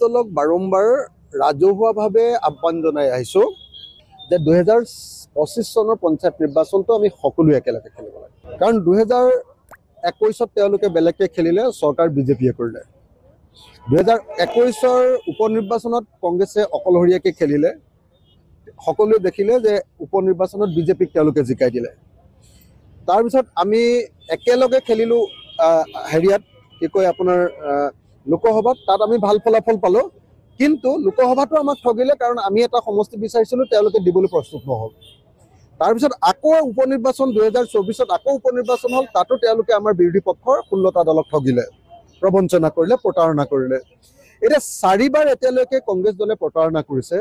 দলক বাৰম্বাৰ ৰাজহুৱাভাৱে আহ্বান জনাই আহিছোঁ যে 2025 চনৰ পঞ্চায়ত নিৰ্বাচনটো আমি সকলোৱে একেলগে খেলিব লাগে। কাৰণ 2021ত তেওঁলোকে বেলেগকৈ খেলিলে, চৰকাৰ বিজেপিয়ে কৰিলে। 2021ৰ উপ নিৰ্বাচনত কংগ্ৰেছে অকলশৰীয়াকৈ খেলিলে, সকলোৱে দেখিলে যে উপ নিৰ্বাচনত বিজেপিক তেওঁলোকে জিকাই দিলে। তাৰপিছত আমি একেলগে খেলিলোঁ হেৰিয়াত কি কয় আপোনাৰ লোকসভাত, তাত আমি ভাল ফলাফল পালোঁ। কিন্তু লোকসভাতো আমাক ঠগিলে, কাৰণ আমি এটা সমষ্টি বিচাৰিছিলোঁ, তেওঁলোকে দিবলৈ প্ৰস্তুত নহ'ল। তাৰপিছত আকৌ উপ নিৰ্বাচন 2024ত আকৌ উপ নিৰ্বাচন হ'ল, তাতো তেওঁলোকে আমাৰ বিৰোধী পক্ষৰ 16টা দলক ঠগিলে, প্ৰবঞ্চনা কৰিলে, প্ৰতাৰণা কৰিলে। এতিয়া চাৰিবাৰ এতিয়ালৈকে কংগ্ৰেছ দলে প্ৰতাৰণা কৰিছে।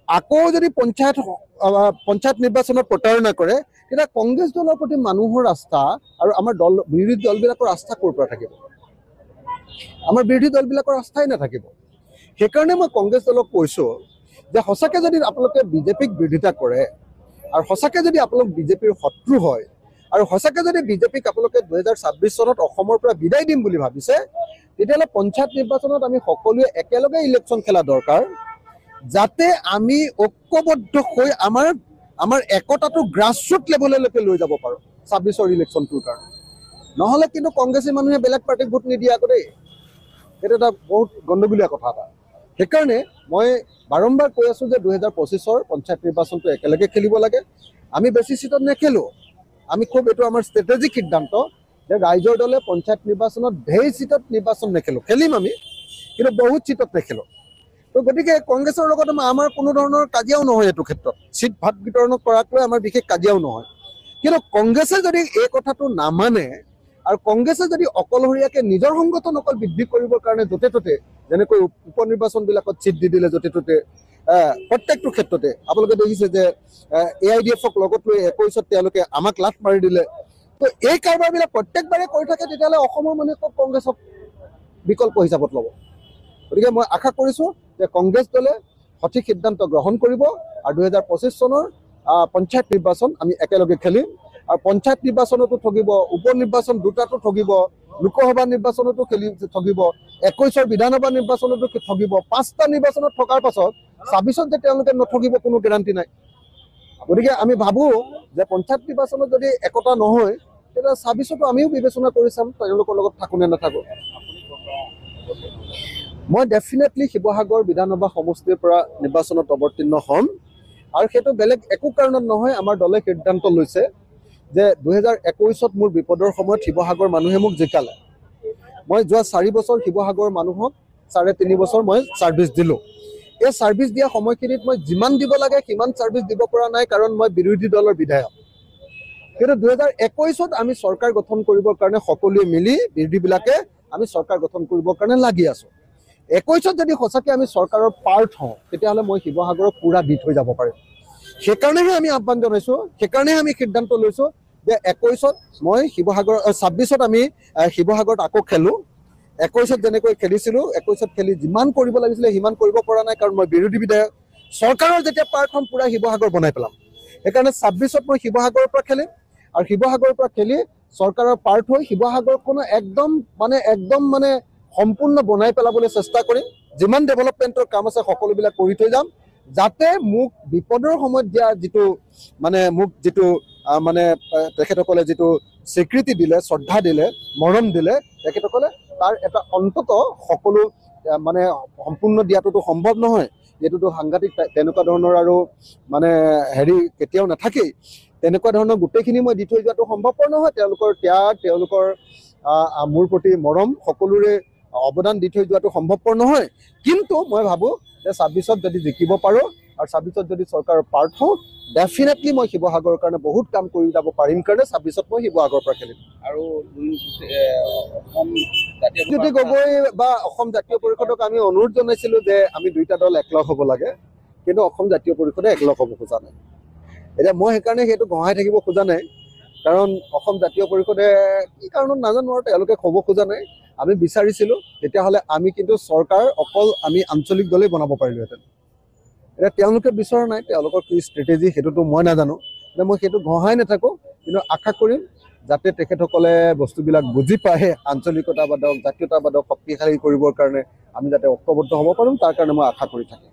আকৌ যদি পঞ্চায়ত নিৰ্বাচনত প্ৰতাৰণা কৰে, তেতিয়া কংগ্ৰেছ দলৰ প্ৰতি মানুহৰ আস্থা আৰু আমাৰ দল বিৰোধী দলবিলাকৰ আস্থা ক'ৰ পৰা থাকিব? আমাৰ বিৰোধী দলবিলাকৰ আস্থাই নাথাকিব। সেইকাৰণে মই কংগ্ৰেছ দলক কৈছোঁ যে সঁচাকৈ যদি আপোনালোকে বিজেপিক বিৰোধিতা কৰে আৰু সঁচাকৈ যদি আপোনালোক বিজেপিৰ শত্ৰু হয় আৰু সঁচাকৈ যদি বিজেপিক আপোনালোকে 2026 চনত অসমৰ পৰা বিদায় দিম বুলি ভাবিছে, তেতিয়াহ'লে পঞ্চায়ত নিৰ্বাচনত আমি সকলোৱে একেলগে ইলেকশ্যন খেলা দৰকাৰ, যাতে আমি ঐক্যবদ্ধ হৈ আমাৰ একতাটো গ্ৰাছৰুট লেভেললৈকে লৈ যাব পাৰোঁ 26ৰ ইলেকশ্যনটোৰ কাৰণে। নহ'লে কিন্তু কংগ্ৰেছী মানুহে বেলেগ পাৰ্টিক ভোট নিদিয়ে আকৌ দেই, সেইটো এটা বহুত গণ্ডগোলীয়া কথা এটা। সেইকাৰণে মই বাৰম্বাৰ কৈ আছোঁ যে 2025ৰ পঞ্চায়ত নিৰ্বাচনটো একেলগে খেলিব লাগে। আমি বেছি চিটত নেখেলোঁ, আমি খুব এইটো আমাৰ ষ্ট্ৰেটেজিক সিদ্ধান্ত যে ৰাইজৰ দলে পঞ্চায়ত নিৰ্বাচনত ঢেৰ চিটত নিৰ্বাচন নেখেলোঁ, খেলিম আমি কিন্তু বহুত চিটত নেখেলোঁ। তো গতিকে কংগ্ৰেছৰ লগত আমাৰ কোনো ধৰণৰ কাজিয়াও নহয় এইটো ক্ষেত্ৰত, চিট ভাগ বিতৰণ কৰাক লৈ আমাৰ বিশেষ কাজিয়াও নহয়। কিন্তু কংগ্ৰেছে যদি এই কথাটো নামানে আৰু কংগ্ৰেছে যদি অকলশৰীয়াকৈ নিজৰ সংগঠন অকল বৃদ্ধি কৰিবৰ কাৰণে য'তে ত'তে যেনেকৈ উপ নিৰ্বাচনবিলাকত চিট দি দিলে য'তে ত'তে প্ৰত্যেকটো ক্ষেত্ৰতে আপোনালোকে দেখিছে যে AIDFক লগত লৈ 21ত তেওঁলোকে আমাক লাঠ মাৰি দিলে। তো এই কাৰবাৰবিলাক প্ৰত্যেকবাৰে কৰি থাকে, তেতিয়াহ'লে অসমৰ মানুহে ক'ত কংগ্ৰেছক বিকল্প হিচাপত ল'ব? গতিকে মই আশা কৰিছোঁ যে কংগ্ৰেছ দলে সঠিক সিদ্ধান্ত গ্ৰহণ কৰিব আৰু 2025 চনৰ পঞ্চায়ত নিৰ্বাচন আমি একেলগে খেলিম। আৰু পঞ্চায়ত নিৰ্বাচনতো ঠগিব, উপ নিৰ্বাচন দুটাতো ঠগিব, লোকসভা নিৰ্বাচনতো খেলি ঠগিব, 21ৰ বিধানসভা নিৰ্বাচনতো ঠগিব। 5টা নিৰ্বাচনত থকাৰ পাছত 26ত যে তেওঁলোকে নঠগিব কোনো গেৰাণ্টি নাই। গতিকে আমি ভাবোঁ যে পঞ্চায়ত নিৰ্বাচনত যদি একতা নহয়, তেতিয়া 26তো আমিও বিবেচনা কৰি চাম তেওঁলোকৰ লগত থাকোঁ নে নাথাকোঁ। মই ডেফিনেটলি শিৱসাগৰ বিধানসভা সমষ্টিৰ পৰা নিৰ্বাচনত অৱতীৰ্ণ হ'ম আৰু সেইটো বেলেগ একো কাৰণত নহয়, আমাৰ দলে সিদ্ধান্ত লৈছে যে 2021ত মোৰ বিপদৰ সময়ত শিৱসাগৰ মানুহে মোক জিকালে। মই যোৱা 4 বছৰ শিৱসাগৰ মানুহক 3.5 বছৰ মই ছাৰ্ভিচ দিলোঁ। এই ছাৰ্ভিচ দিয়া সময়খিনিত মই যিমান দিব লাগে সিমান ছাৰ্ভিচ দিব পৰা নাই, কাৰণ মই বিৰোধী দলৰ বিধায়ক। কিন্তু 2021ত আমি চৰকাৰ গঠন কৰিবৰ কাৰণে সকলোৱে মিলি বিৰোধীবিলাকে আমি চৰকাৰ গঠন কৰিবৰ কাৰণে লাগি আছোঁ। 21ত যদি সঁচাকৈ আমি চৰকাৰৰ পাৰ্ট হওঁ, তেতিয়াহ'লে মই শিৱসাগৰক পূৰা দি থৈ যাব পাৰিম। সেইকাৰণেহে আমি আহ্বান জনাইছোঁ, সেইকাৰণেহে আমি সিদ্ধান্ত লৈছোঁ যে 21ত মই শিৱসাগৰ, 26ত আমি শিৱসাগৰত আকৌ খেলোঁ। 21ত যেনেকৈ খেলিছিলোঁ, 21ত খেলি যিমান কৰিব লাগিছিলে সিমান কৰিব পৰা নাই, কাৰণ মই বিৰোধী বিধায়ক। চৰকাৰৰ যেতিয়া পাৰ্ট হ'ম পূৰা শিৱসাগৰ বনাই পেলাম। সেইকাৰণে 26ত মই শিৱসাগৰৰ পৰা খেলিম আৰু শিৱসাগৰৰ পৰা খেলি চৰকাৰৰ পাৰ্ট হৈ শিৱসাগৰখনো একদম মানে সম্পূৰ্ণ বনাই পেলাবলৈ চেষ্টা কৰিম। যিমান ডেভেলপমেণ্টৰ কাম আছে সকলোবিলাক কৰি থৈ যাম, যাতে মোক বিপদৰ সময়ত দিয়া যিটো মানে মোক যিটো মানে তেখেতসকলে যিটো স্বীকৃতি দিলে, শ্ৰদ্ধা দিলে, মৰম দিলে, তেখেতসকলে তাৰ এটা অন্তত সকলো মানে সম্পূৰ্ণ দিয়াটোতো সম্ভৱ নহয়, এইটোতো সাংঘাতিক তেনেকুৱা ধৰণৰ আৰু মানে হেৰি কেতিয়াও নাথাকেই। তেনেকুৱা ধৰণৰ গোটেইখিনি মই দি থৈ যোৱাটো সম্ভৱপৰ নহয়। তেওঁলোকৰ ত্যাগ, তেওঁলোকৰ মোৰ প্ৰতি মৰম, সকলোৰে অৱদান দি থৈ যোৱাটো সম্ভৱপৰ নহয়। কিন্তু মই ভাবোঁ যে 26ত যদি জিকিব পাৰোঁ আৰু 26ত যদি চৰকাৰৰ পাৰ্ট হওঁ, ডেফিনেটলি মই শিৱসাগৰৰ কাৰণে বহুত কাম কৰি যাব পাৰিম। কাৰণে 26ত মই শিৱসাগৰৰ পৰা খেলিম। আৰু জ্যোতি গগৈ বা অসম জাতীয় পৰিষদক আমি অনুৰোধ জনাইছিলোঁ যে আমি দুইটা দল একলগ হ'ব লাগে, কিন্তু অসম জাতীয় পৰিষদে একলগ হ'ব খোজা নাই। এতিয়া মই সেইকাৰণে সেইটো ঘঁহাই থাকিব খোজা নাই, কাৰণ অসম জাতীয় পৰিষদে কি কাৰণত নাজানো আৰু তেওঁলোকে ক'ব খোজা নাই। আমি বিচাৰিছিলোঁ, তেতিয়াহ'লে আমি কিন্তু চৰকাৰ অকল আমি আঞ্চলিক দলেই বনাব পাৰিলোহেঁতেন। এতিয়া তেওঁলোকে বিচৰা নাই, তেওঁলোকৰ কি ষ্ট্ৰেটেজি সেইটোতো মই নাজানো, মই সেইটো ঘঁহাই নাথাকোঁ। কিন্তু আশা কৰিম যাতে তেখেতসকলে বস্তুবিলাক বুজি পায়, আঞ্চলিকতাবাদক, জাতীয়তাবাদক শক্তিশালী কৰিবৰ কাৰণে আমি যাতে ঐক্যবদ্ধ হ'ব পাৰোঁ, তাৰ কাৰণে মই আশা কৰি থাকিম।